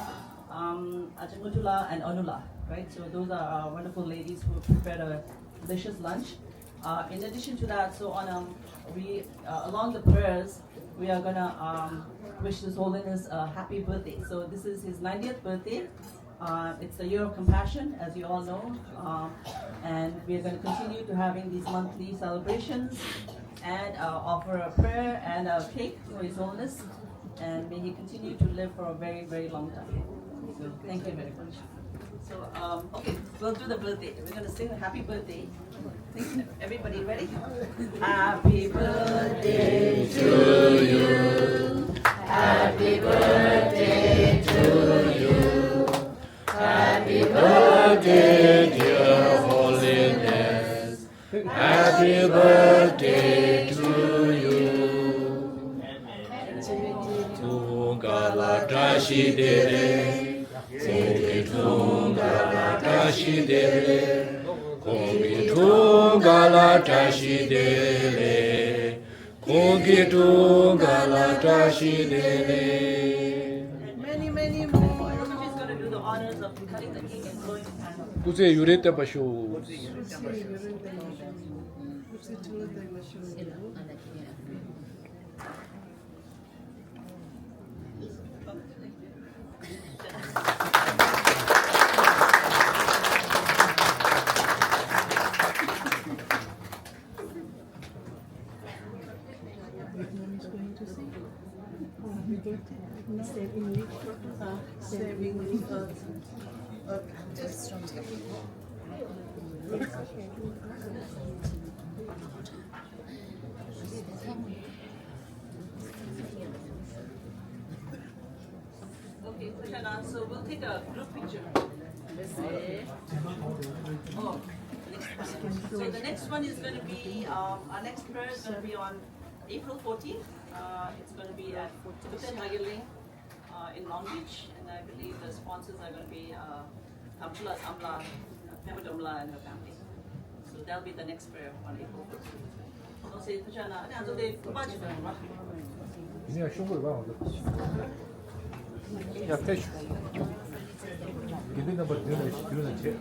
um, Achimutula, and Onula, right? So those are our wonderful ladies who prepared a delicious lunch. Uh, in addition to that, so on um, we uh, along the prayers, we are gonna um, wish His Holiness a happy birthday. So this is his ninetieth birthday. Uh, it's the year of compassion, as you all know, um, and we are going to continue to having these monthly celebrations and uh, offer a prayer and a cake for His Holiness, and may he continue to live for a very, very long time. So, thank you very much. So, um, okay, we'll do the birthday. We're going to sing the happy birthday. Everybody ready? Happy birthday to you. Happy birthday to you. Happy birthday, dear Holiness. Happy birthday to you. ཁྱེད་ཀྱི་འཁྲུངས་སྐར་ལ་བཀྲ་ཤིས་བདེ་ལེགས། ཁྱེད་ཀྱི་འཁྲུངས་སྐར་ལ་བཀྲ་ཤིས་བདེ་ལེགས། ཁོང་གི་འཁྲུངས་སྐར་ལ་བཀྲ་ཤིས་བདེ་ལེགས། ཁོང་གི་འཁྲུངས་སྐར་ལ་བཀྲ་ཤིས་བདེ་ལེགས། Many, many more. She's gonna do the honors of cutting the cake and blowing the candle. སྐུ་ཚེ་ཡུན་རིང་བརྟན་པར་ཤོག Vietnam is going to sing. Same English. Uh, same English. Uh, uh, just Okay, Kushana, so we'll take a group picture. Let's see. Oh, next one. So the next one is going to be, um, our next prayer is going to be on April fourteenth. Uh, it's going to be at Tibetan Hagel Lane, uh, in Long Beach, and I believe the sponsors are going to be, uh, Tamchula Samla, Pema Domla and her family. So that'll be the next prayer on April fourteenth. ཡིན་ཡང་ཤོག་གུ་རེ་བ་འོང་། ཡ་ཕེབས་ཤོག་དགེ་འདུན་རྣམ་པ་མདུན་ལ་མདུན་ལ་བྱེད།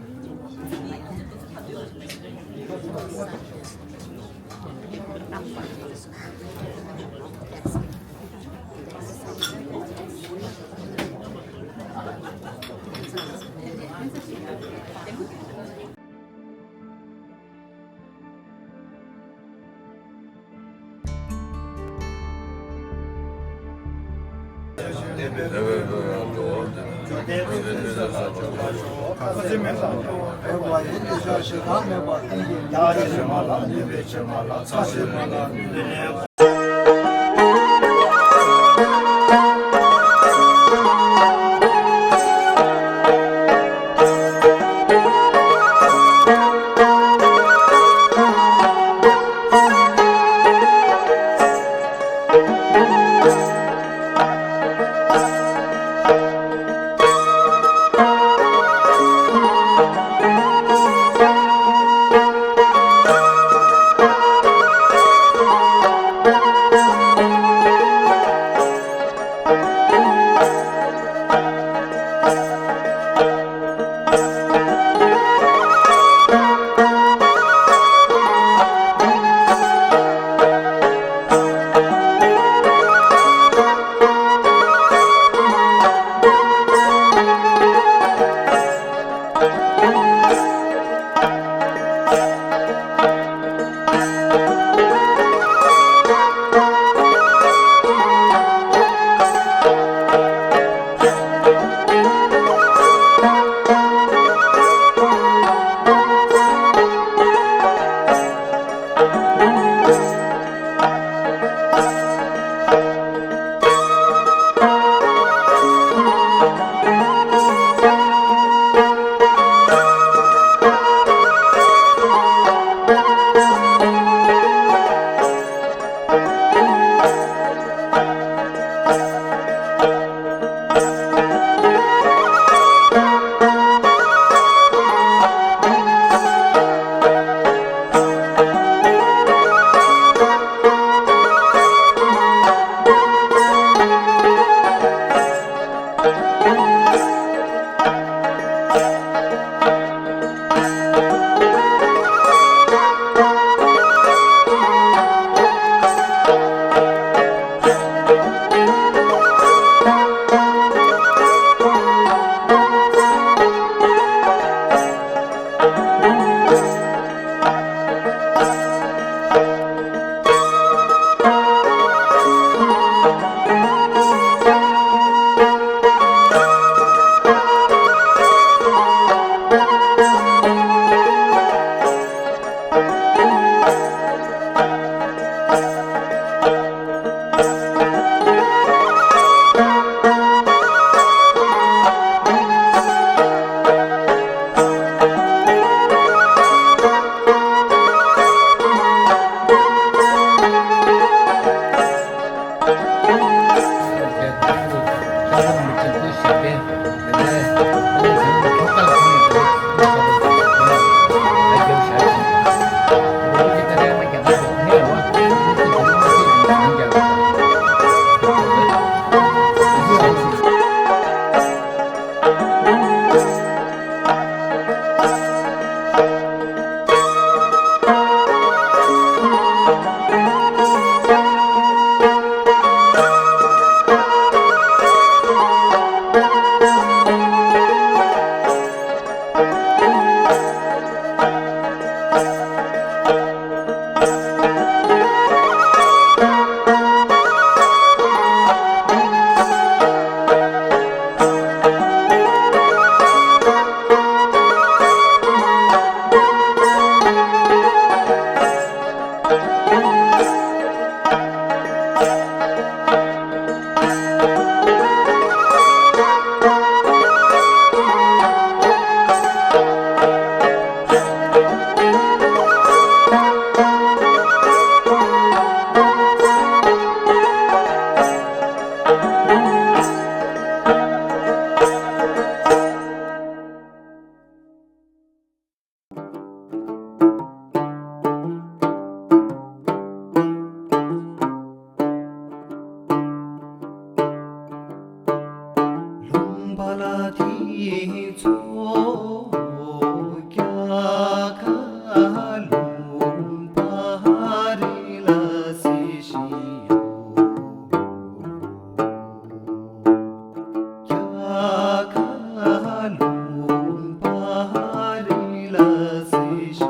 ས་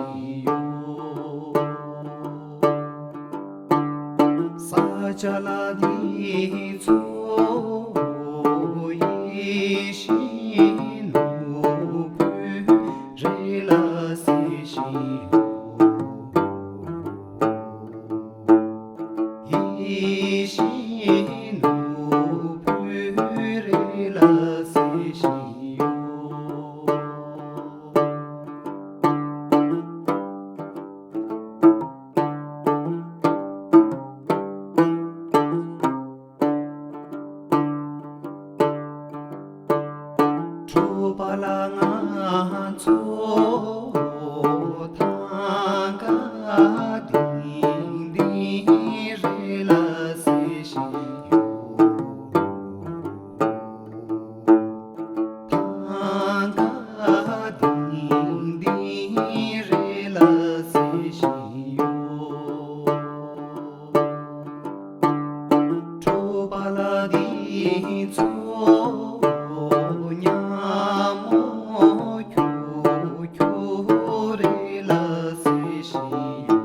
སྐྱ་ལ་འདི་ཚོ་ཡིད་བཞིན་ནོར་བུ་རེད་ལ་ཟེར་བཞིན་ཡོད། ཡིད་བཞིན་ནོར་བུ་རེད་ལ་ཟེར་བཞིན་ཡོད། གྲོགས་པོ་ལགས་ང་ཚོ་ཐང་ག་ལྡིང་ལྡིང་རེད་ལ་ཟེར་བཞིན་ཡོད། ཐང་ག་ལྡིང་ལྡིང་རེད་ལ་ཟེར་བཞིན་ཡོད། གྲོགས་པོ་ལགས་འདི་ཚོ་མཉམ་མོ་ཁྱུ་ཁྱུ་རེད་ལ་ཟེར་བཞིན་ཡོད།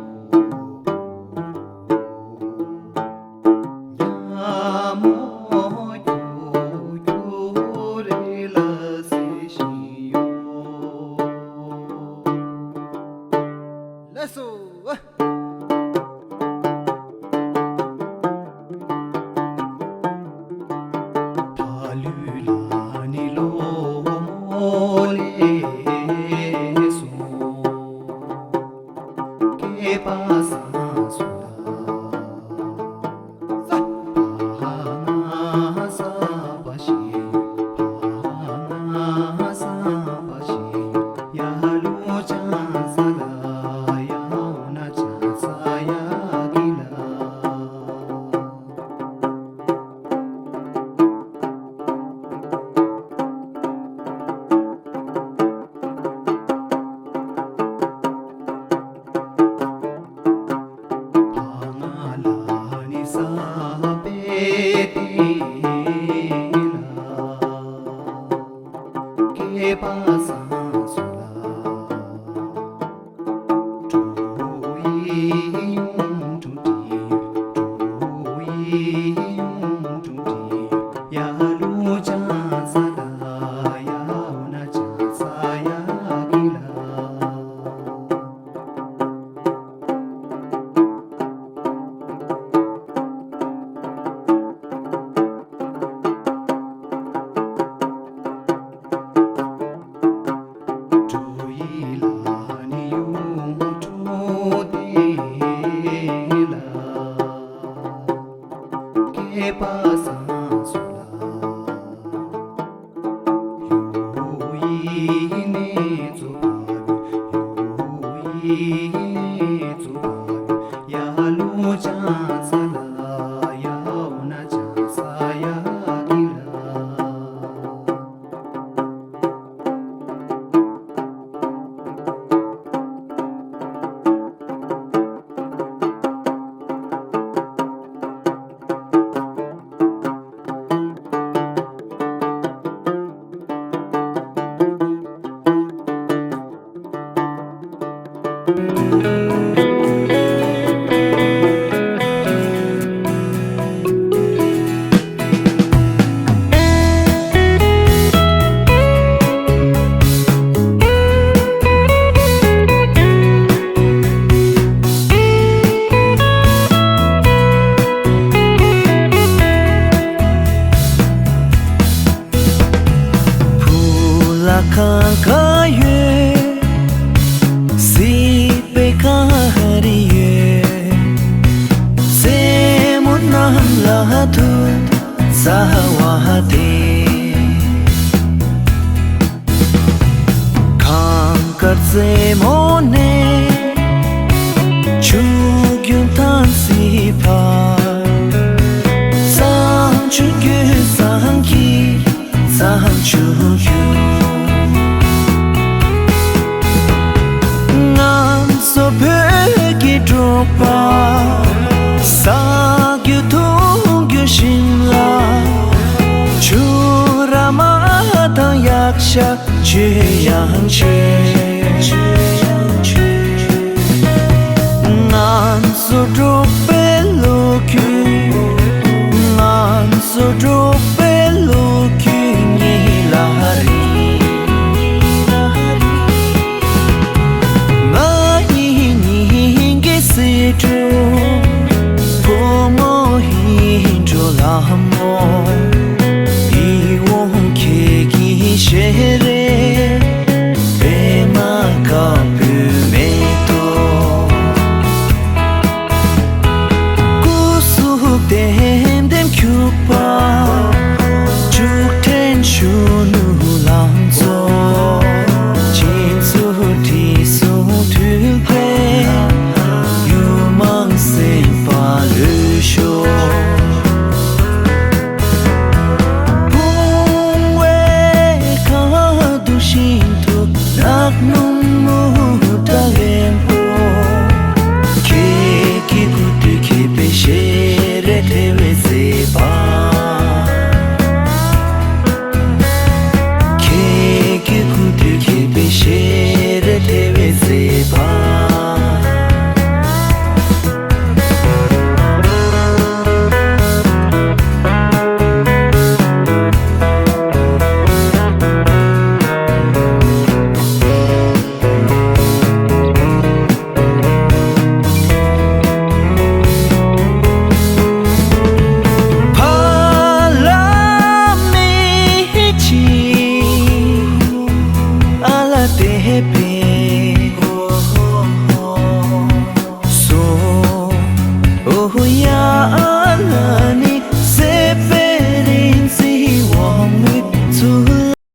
མཉམ་མོ་ཁྱུ་ཁྱུ་རེད་ལ་ཟེར་བཞིན་ཡོད། ལགས་སོ། ད་ལུས་ལ་ནི་ལོ་མོ་ལས་སོ། སྐལ་པ་བཟང་སོང་ལ། ས་ཕ་ང་ས་པ་ཤེ། ཕ་ང་ས་པ་ཤེ། ཡ་ལུ་ཅང་ས་ལ་ཡ་འོ་ན་ཅང་ས་ཡ་གི་ལ། ཕ་ང་ལ་ནི་ས་པེ་ཏི་ལ། སྐལ་པ་བཟང་སོང་ལ། བུ་ལ་གང་ག་ཡོད། སྲིད་པའི་ག་རེ་ཡོད། རྩེ་མོ་གནམ་ལ་ཐུག་ཟ་བ་དེ། གངས་དཀར་རྩེ་མོ་ནས་ཆུ་རྒྱུན་ཐང་སི་བར། བསང་ཆུ་རྒྱུན་བསང་གི་བསང་ཆུ་རྒྱུན། ང་ཚོ་བོད་ཀྱི་འབྲོག་པ། ས་རྒྱུ་འཐུང་རྒྱུ་ཞིམ་ལ། ཆུ་ར་མ་དང་ཡག་ཤ་ཆུ་ཡང་ཆེ། ཕོ་མོ་ཧིན་འགྲོ་ལ་མོ། ཡིད་འོང་ཁྱེད་ཀྱི་ཞལ་རས། པད་མ་དཀར་པོའི་མེ་ཏོག་སྐུ་གཟུགས་ལྡེམ་ལྡེམ་འཁྱུག་པ། ལྕུག་ཕྲན་གཞོན་ནུ་ལང་ཚོ། སྤྱན་ཟུར་དྲི་བསུང་འཐུལ་པའི་ཡུམ་མང་སེམས་དཔའ་ལུས་ཤོག་བུང་བའི་ཁ་དུ་ཤིན་ཏུ་ནག་སྣུམ་མུ་ཏྲ་ལེན་པོ། ཁྱེད་ཀྱི་སྐུ་དུས་ཁྱད་པའི་ཞལ་རས་ཐེ་བའི་མཛེས་པ། ཁྱེད་ཀྱི་སྐུ་དུས་ཁྱད་པའི་ཞལ་རས་ཐེ་བའི་མཛེས་པ།